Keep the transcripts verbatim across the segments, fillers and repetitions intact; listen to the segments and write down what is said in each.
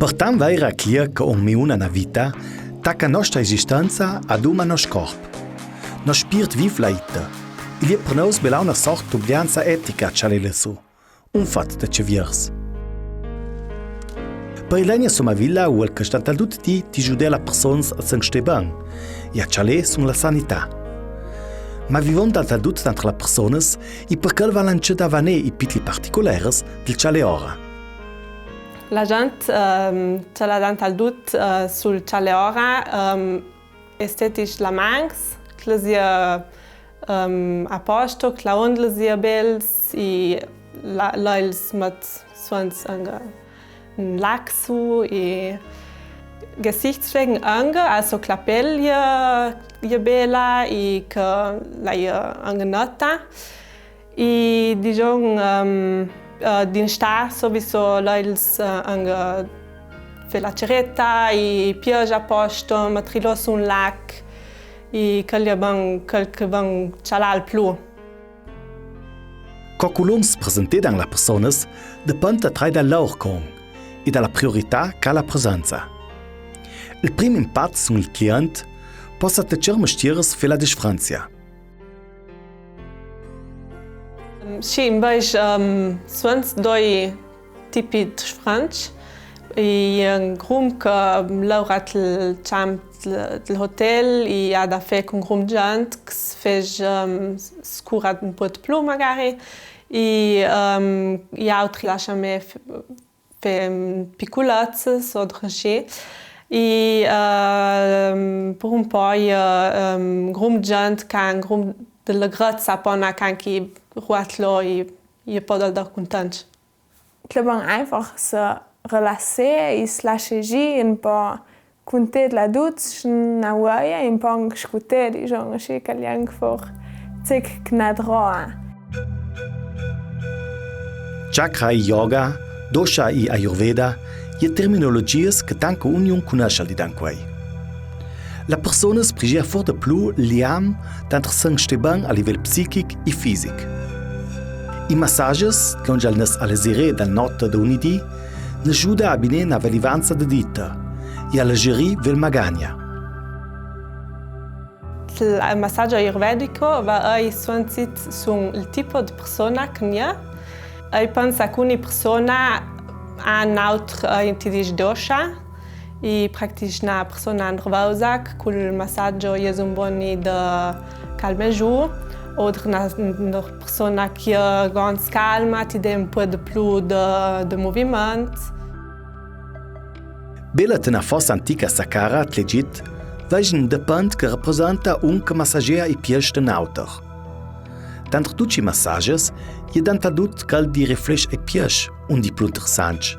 Per tant vaira ch'el è che ogni una na vita, tacca nostra esistenza aduma nos corp. Nos spirt viv la ita. Igl è per nous bela una sort d'ublianza etica, cialè lessù. Un fat de ce viers. Per Ilenia Somavilla, quel che sta tal dut di, di giudà la persona a sen ste ben. E a cialè sun la sanità. Ma vivon tal dut tantre la personas, e per quel valan ce da vanè i pitli particolares del cialè ora. La gent, ehm, ce la gent al dut, eh, sul cialè ora, ehm, estetisch la mangs, che la sia, ehm, a posto, che la ond la sia bels, e la, la els met suons anche un laxu, e Gesichtspflege anche, also che la pel ie, ie bela, e che la ie anche netta. E digion, ehm, eh, d'instà sowieso la els, eh, anche fè la ceretta, e piagia a posto, metri lo su un lac, e quel che van, quel che van cialà al plu. Co che l'om se presenta dan la personas, depend trai da lor con, e da la priorità ch'ha la presenza. Il prim impat sun il client, possa te cer mestieres fè la differenza. Sì, invece, ehm, suons doi tipi de sfranc. E un grum che laura al camp del, del hotel, e ha da fè cun grum gent, che se fece, ehm, scura un po' de plu magari, e, ehm, i altri lascia me f-, fè, mm, piculezze, so drusì. E, ehm, per un po', ehm, grum gent, can grum de la grazza, pona can chi ruatlo, e, e po dal dar cuntent. Che l'è bon einfach se relassà e se lascià gi un po' cun te la ducc, na uaia, un po' scutar, digion, ascì che l'è anche for cec che na droa. Chakra e yoga, dosha e ayurveda, ie terminologias che tanca ognun cunnosce al di d'ancuei. La persona se prigia for de plu liam tanter sen ste ben a livel psichic e fisic. I massages, che onge al nes alezirè dal notte de unidì, ne giuda a binè na velivanza de dita e a legerì vel magagna. Il massaggio ayurvedico va a i suonzit sun il tipo de persona che n'è. E pensa che ogni persona ha un altro, eh, ti dice dosha, e practic na persona nervosa, che cul massaggio ie un boni de calmà giù, o na, na persona che è ganz calma, ti dà un po' de plu de, de moviment. Bela te na fossa antica sacara, te l'è dit, vegn depend che representa un che massagea i pies d'un auter. Tanter ducc i massages, ie dantadut chel di reflesch ai pies un di plu interessant.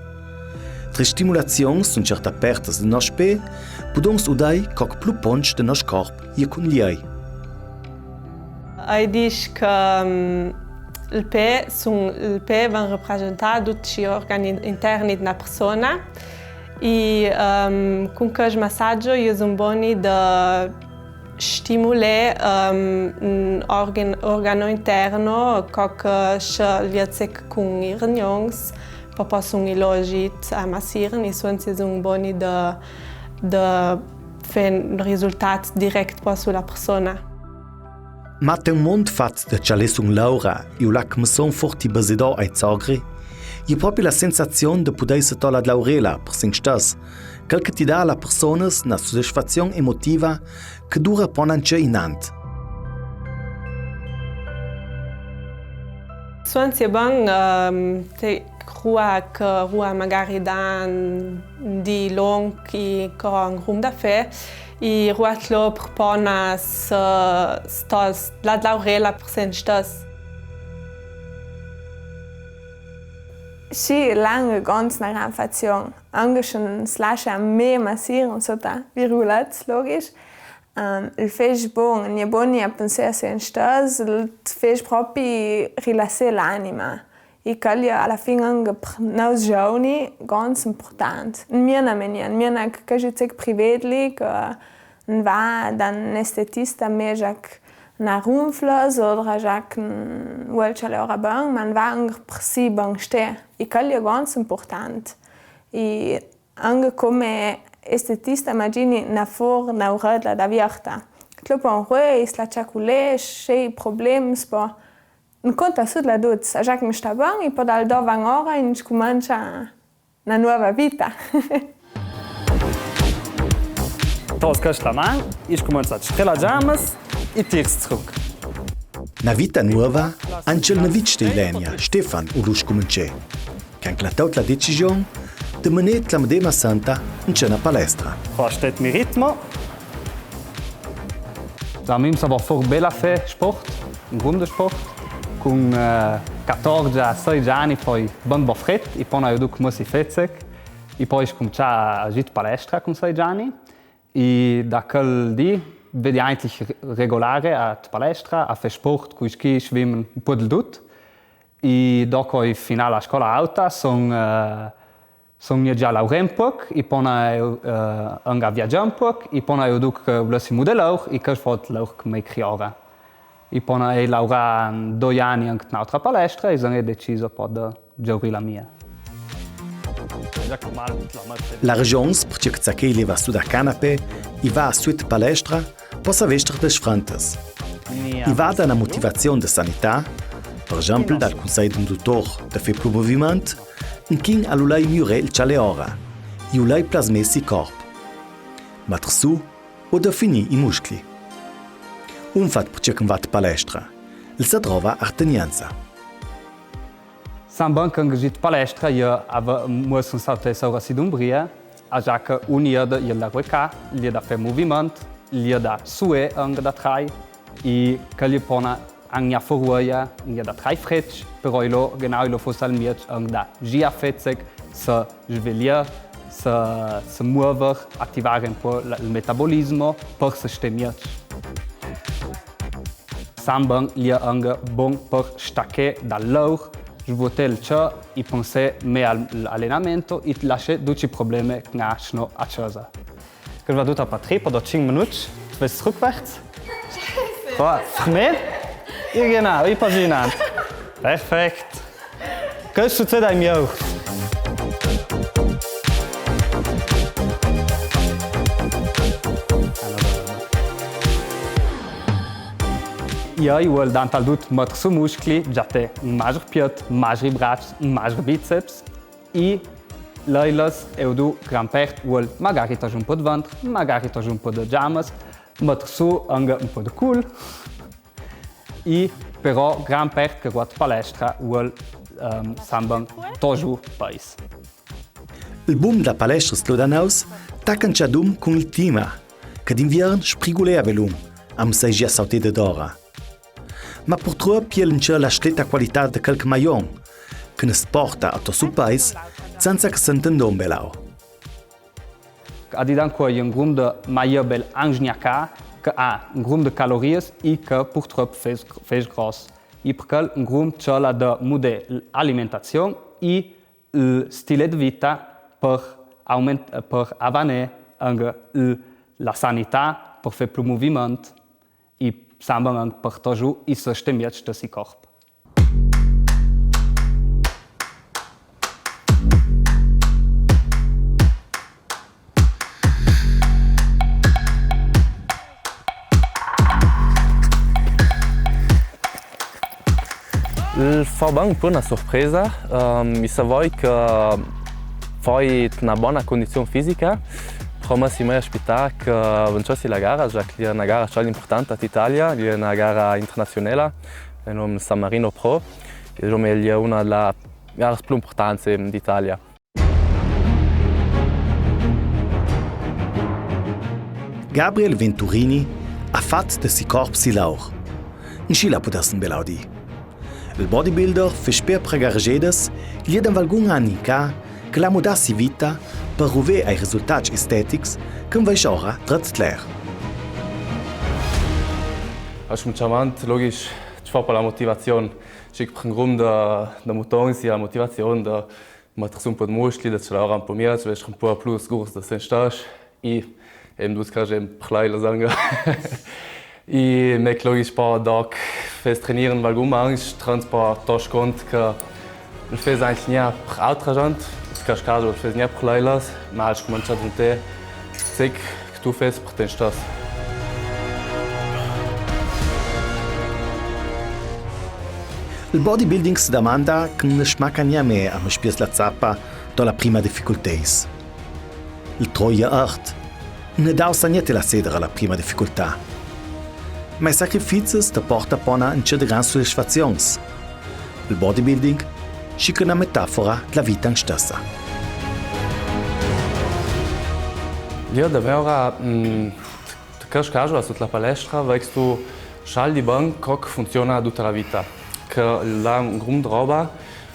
Tre stimulazions d'una certa parte de nos pe, pudons udai co che plu ponts de nos corp ie cun liei. Ai dice che, mm, il pe, sun, il pe van representà ducc i organi interni d'una persona, e, ehm, cun chest massaggio ie un boni de stimulà, ehm, un organ-, organo interno, co che se liea cec cun i regnons, po po sun i logit a massir, e suonzit ie un boni de, de fè un risultat direct po su la persona. Ma te un mont fat de cialè sun l'aura, e u lac messon forti besedò ai zogri, ie propri la sensazion de pudei se tola de l'aurela per sen stes, chel che ti dà a la personas na sodisfazion emotiva che dura po anche inant. Suonzit bon, ehm, te rua che rua magari da un dì long e co un grum da fè, e ruatlo per pona se, stos, la, l'aurela per sen stes. Sì, l'è anche ganz na gran fazion. Anche se se lascia me massir, sota virgulets, logisch. Ehm, il fece bon, n'ie boni a pensà a sen stes, il fece propri rilassà l'anima. E chel l'è a la fin anche per nous giovani, ganz important. Mia na menia, mia na che, che je cec privedli, che n'va da un estetista, me già che na runfla, odra già che n'vol cialà ora bon, ma n'va anche per si bon stà. E chel l'è ganz important. E Anca come estetista, imagini, na for na uredla da vierta. Clopon rue, i slatgia cu le, sce i problems, po, no conta su dla duts, a già che mi sta ben, i po dal dovan ora, i scumancia na nuova vita. Tolgo chest la man, i scumancia a strela giamas, i tir struc. Na vita nuova, anca el nevitsch de Ilenia, Stefan, u lu scumancia. Che anca el à taut la decision de mener la medema santa in tschena palestra. Qua stet mi ritmo. Za mi mi sa va for bel a fe sport, un grum de sport. Cun, eh, catorze, sedze ani fai ben bo fret, i po n'ai duc mesi fezec, i po i scumancia a jet palestra cun sedze ani. I da chel dì vedi aintri re-, regolare a palestra, a fe sport, cui schi, schwimmen, un po del dut. I dopo i finà la scola auta, son, eh, son gnà a laurà un poc, i po n'ai, eh, anca a viagià un poc, i po n'ai duc, eh, u lessimu de laur, i chel fot laur che mi criora. I po n'ai laurà doi ani anca in n'autra palestra, i son deciso po de giauri la mia. La ragion parcè che Zachei i leva su da canape, i va suet palestra, po sa vester des frantes. I va da na motivazion de sanità, par exempel dal cunsei d'un dutor de fe plu moviment, inchin a lu lei miurer il cialeora, i u lei plasmer si corp. Metter su o definir i muscli. Un fat parcè che un va a palestra, el sa drova artenienza. San ben che anca jet palestra, i ave, muoss un saute saura si d'umbria, a già che un i ave de, i ave de ruecà, i ave de fe moviment, i ave de suer anca da trai, i che i po na anca for oia, i ave de trai frecc, però i lo, genau, i lo fos al mieç anca da già fezec, se svegliar, se, se muover, ativar un po la, il metabolismo, par se stè mieç. San ben i è anca bon par staccher dal laur, svuoter il cieu, i penser mè al, al alenamento, i lasser ducj i probleme che n'asno a cesa. Che va duta pa tri, po do cinc minuts, te vess rückwärts. Qua, ferme. I genau, i pasi inant. Perfect. Che succede ai miei? I völ dantal dut metter su muscli, già te un magre piet, magri brac, magri biceps, i lei las eu du gran pert völ magari toglier un po de venter, magari toglier un po de giamas, metter su anca un po de cul. I però gran pert che ruot palestra völ, ehm, san ben toglier pais. Il bum da palestra slo da nous taca anca dum cun il clima, che d'inviern sprigoleia belum, am sai già sauter de dora. Ma purtruop i è anca la scleta qualità de chel che maion, che nus porta a to su pais, senza che s'intendon belau. A di dan qua i è un grum de maià bel angnacà, che à un grum de calorias i che purtruop fes, fes gros. I per chel un grum ciala de muder l'alimentazion i il stile de vita per aument-, per avaner anca il, la sanità, per fer plu moviment, i san ben anca per toglier i se stè mieç de si corp. Il fa ben un po na surpresa, ehm, i savoi che fai na bona condizion fisica, però mi si mai aspetà che vincessi la gara, già che l'è na gara assai importanta in Italia, l'è na gara internazionala, de nom San Marino Pro, e dome l'è una de la garas plu importante d'Italia. Gabriel Venturini à fat de si corp si laur. Inscì la pudessem belau dì. Il bodybuilder fes sper per garegedas, i è da valgun an in ca che l'à mudà si vita per ruver ai resultats estetics che invece ora dret tler. Al scumensament, logisch, ci fa per la motivazion, schi per un grum de, de mutons i la motivazion de metter su un po de muscli, de ce laura un po mia, ce vess un po plu sgurs de se stess, i em dus cas em plai la sanga. I mec logisch pa doc fes trainieren valgun manch, trans pa tosch cont che il fes anche nia per altra gent. Cascajo al fes gnà per lei las, ma al scumenza dentro te, ce che tu fes per te stes. Il bodybuilding se damanda che ne smacca gnà mè a mespias la zappa do la prima dificultà. Il troia art. Ne dau sa gnà te la seder a la prima dificultà. Ma i sacrifizis te porta pona in ce de grande sodisfazions. Il bodybuilding, schi che na metafora dla vita in stessa. Io da me ora, mm, te cascajo sot la palestra, vei che tu scialdi ben co che funziona tutta la vita. Che l'ha un grum de roba,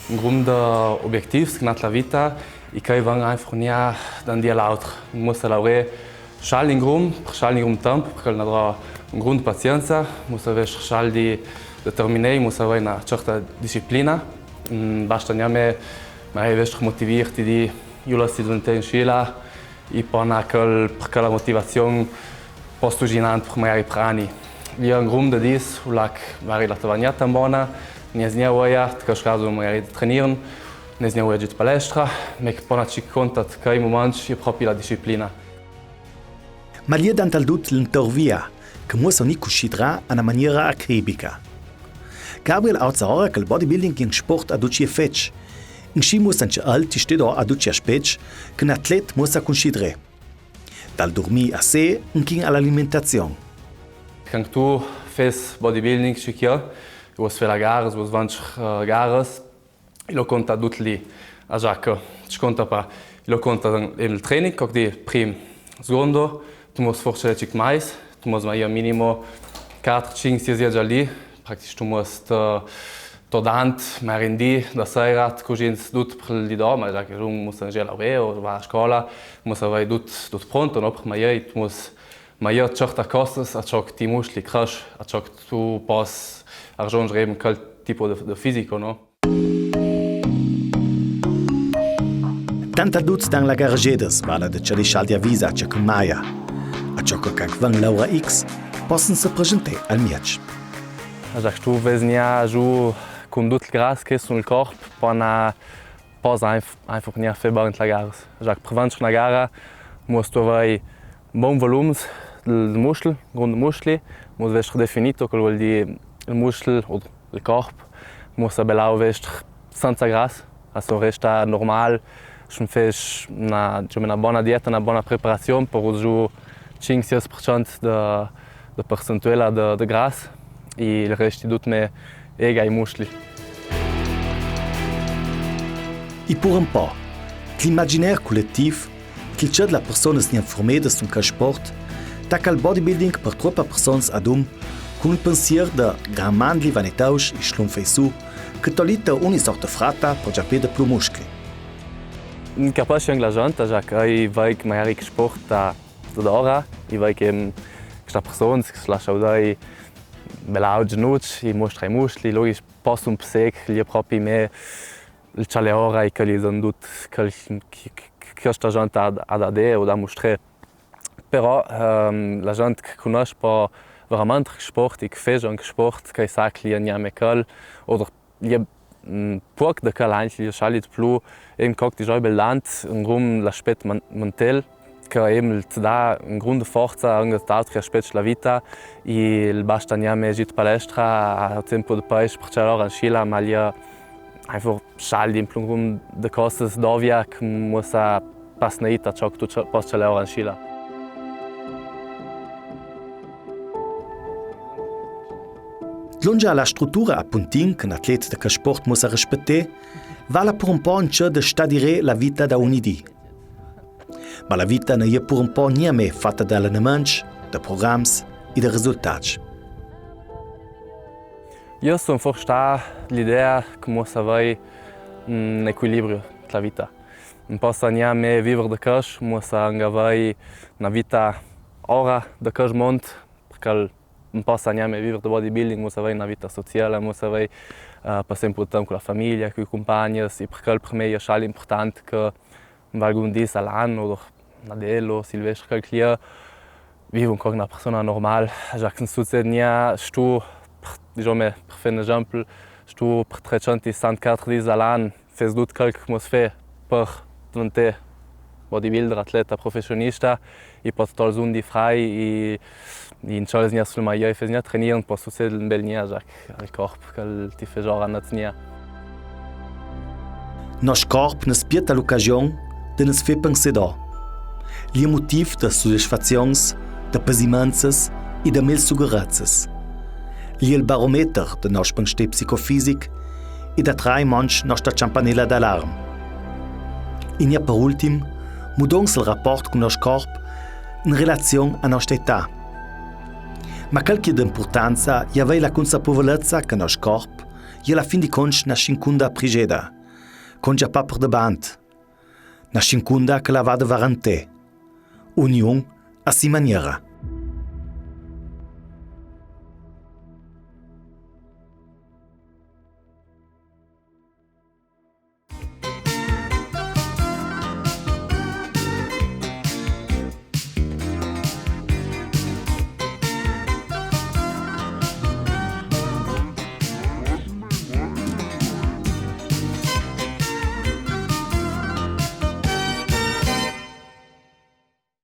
un grum de obiectivs che n'ha la vita, e che i van einfach gnà da un dì a l'auter. Mussa laurà Scialdi in grum, per scialdi in grum temp, perché al na dra un grum de pazienza, mussa vestri scialdi determinei, mussa avei na certa disciplina. Mm, basta gnà mè, ma vestri motivirti di, iu lassi duventà in scila, e po na quel, per quela motivazion, postu ginant per magari prani. Via in grum de dis, u lac, magari la te va gnà tant bona, n'es gnà voia, te cascajo magari de trenirn, n'es gnà voia de palestra, ma che po na ce che conta, che i moments, e propi la disciplina. Ma l'è dant'al dut l'intervia, che mussa ogni cunsidrà a na maniera acribica. Gabriel auza ora che il bodybuilding è un sport a duci efets. Inscì mussa anche el tistedò a duci aspets che un atlet mussa cunsidrà. Dal durmì a se, inchin a l'alimentazion. Quand tu fes bodybuilding, schi che, tu vas fà la gara, tu vas vanzer, eh, garas, Ilo conta dut li, a Giaco, ce conta pa. Ilo conta el training, co che di prim, secondo, tu mos forse le cic mais, tu mos maia minimo quatro, cinc, sies dies al dì, practic tu mos to, to dant, ma rendi, da sera, te cugins dut per el dì do, ma già che un mos angela ore, o va a scola, mos avei dut, dut pronto, no, per maia, tu mos maia certe cosas, a ciò che ti muscli cresce, a ciò che tu pos argiungere quel tipo de, de fisico, no? Tant a duts dan la garagedas, vala de ce li scialdi a visa, ce che maia. A ciò che ca che van Laura X, posson se presentà al mieç. Già che tu ves gnà giù cun dut il gras che sul corp, po na posa einf-, einfach gnà fà bon la gara. Già che per vanzer na gara, mos tu avei bon volums de, de muscli, grund muscli, mos vestri definito, quel vol dì il muscel o il corp, mos belau vestri senza gras, also resta normal, se fes na, diciamo, na bona dieta, na bona preparazion, per giù cinc, sies per cent de, de percentuela de, de gras, e il resti dut me ega i muscli. E pur un po', l'imaginer coletiv, che il ce de la personas gnà furmedas sun quel sport, taca il bodybuilding per tropa personas ad um, cun il pensier de gran mandli vanitausch e schlunfei su, che tolita ogni sorta frata per giapì de plu muscli. Capace anche la gente, già che i vai che magari che sport da, da ora, i vai che, mm, che sta persona che si lascia dai belau genucci, i mostra i muscli, lori posson pensà che li è propi me il ciale ora e che li son dut, che, che, che, che sta gente ha, ha da dì o da mustrà. Però, ehm, la gent che cunusce po veramente che sport e che fegia che sport, che sa che li è gname quel, oder li è, mm, poc de quel anche, li è scialit plu, e un coc di gioi belant, un grum l'aspet man-, mantel, che eben ti dà un grum de forza anche ad altri aspets della vita, e il basta gname git palestra, a tempo de pais, perché allora in scila, ma li è einfach scialdi un plun de cosas dovia che mussa pasneita ciò che tu ce-, pos ciale ora in scila. Dlungia la struttura a puntin che un atlet de quel sport mussa rispettà, vala pur un po' in ce de stadire la vita da ogni dì. Ma la vita na è pur un po' gname fata de allenaments, de programs e de resultats. Io son for stà l'idea che mussa avei un equilibrio della vita. Un possa gname viver de quel, mussa anche avei na vita ora de quel mond, perché un possa gname viver de bodybuilding, mussa avei na vita sociala, mussa avei, eh, passà un po' de temp cu la famiglia, cu i cumpagns, e perché per me è scial important che valgun dis al an, oder Nadelo, Silvestre, quel che li è, vivo come una persona normal, già che succede gnà, stu, per, diciamo, per fare un esempio, stu per trecento e sessanta dis al an, fes dut quel che mos fè per Deventè bodybuilder, atleta professionista, i po tut ol zun di frai, i, i in tschola gnì sul maio, i fes gnì a trenieren, po succede un bel gnì, Jacques, al corp, che ti fes ora na gnì. Noss corp nus spieta l'ocasion de nus fé pensé do. L'è motiv de sodisfazions, de pesimanzas i de mel sugurezzas. L'è il barometer de noss benstè psicofisic i da trai manch nossa ciampanela d'alarm. I gnì per ultim, mudons il raport cun noss corp in relazion a nossa età. Ma quel che è d'impurtanza è avei la cunsapevolezza che noss corp è a la fin di conts na scincunda prigeda, cont già pa per debant, na scincunda che la va de varantè, ognun a si maniera.